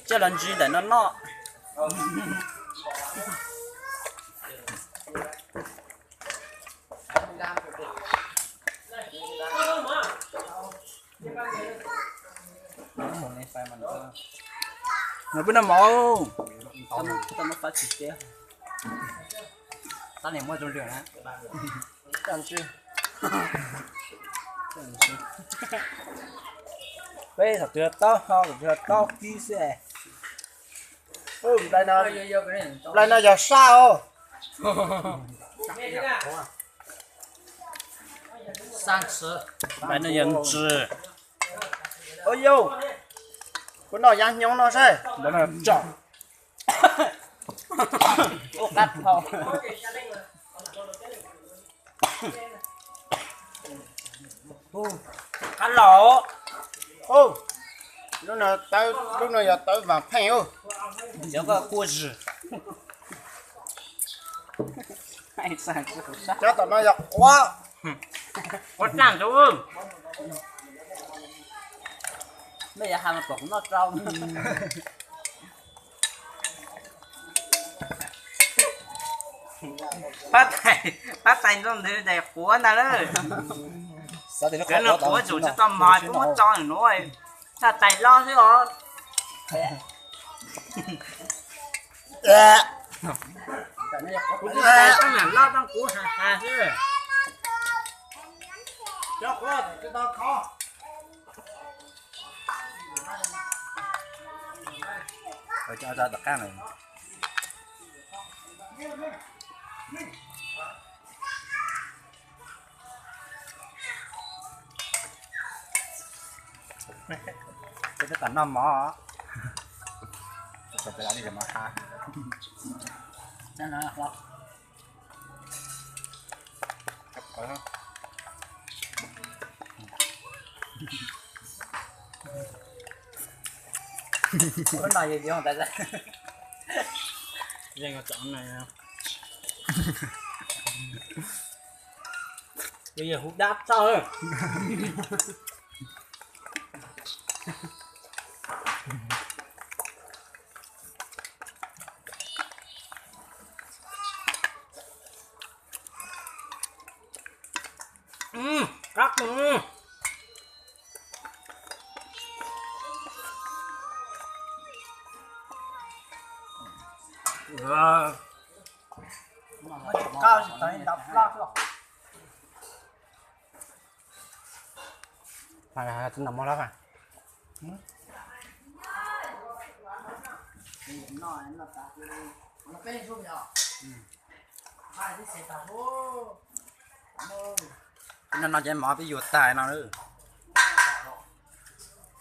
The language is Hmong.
Coj los ntsis ntawm no noj. Nws peb noj mov. Tau muab faib tsis tiab. Tab nim muaj zoo lwm na. Peb thaum twg taub hau, thaum twg taub kib xwb. Nplai no yog sab os. Nplai no yog ntsis. Ua yau, kuv noj yav hnyoob no saib. Nplai no yog tsom. Qab los. Lub no yog tawv vam pheej. Cov koj kuj zws. Cov tom no yog quav. Quav txaj ntug. Nej yuav hais mas kom kuv noj rau. Pab tais, pab tais nrog ntawd tais quav ntag lawm. Cov no quav tsum tsis tau mos, kuv muab tso nuav, txhaj tais loj xwb os. Kuv tsis tais, koj niam loj tau kuv has has xwb. Peb twb tas noj mov, peb li mov hab. Yog hu dab txog. Qab. Peb no no ces mov peb yuav tag no.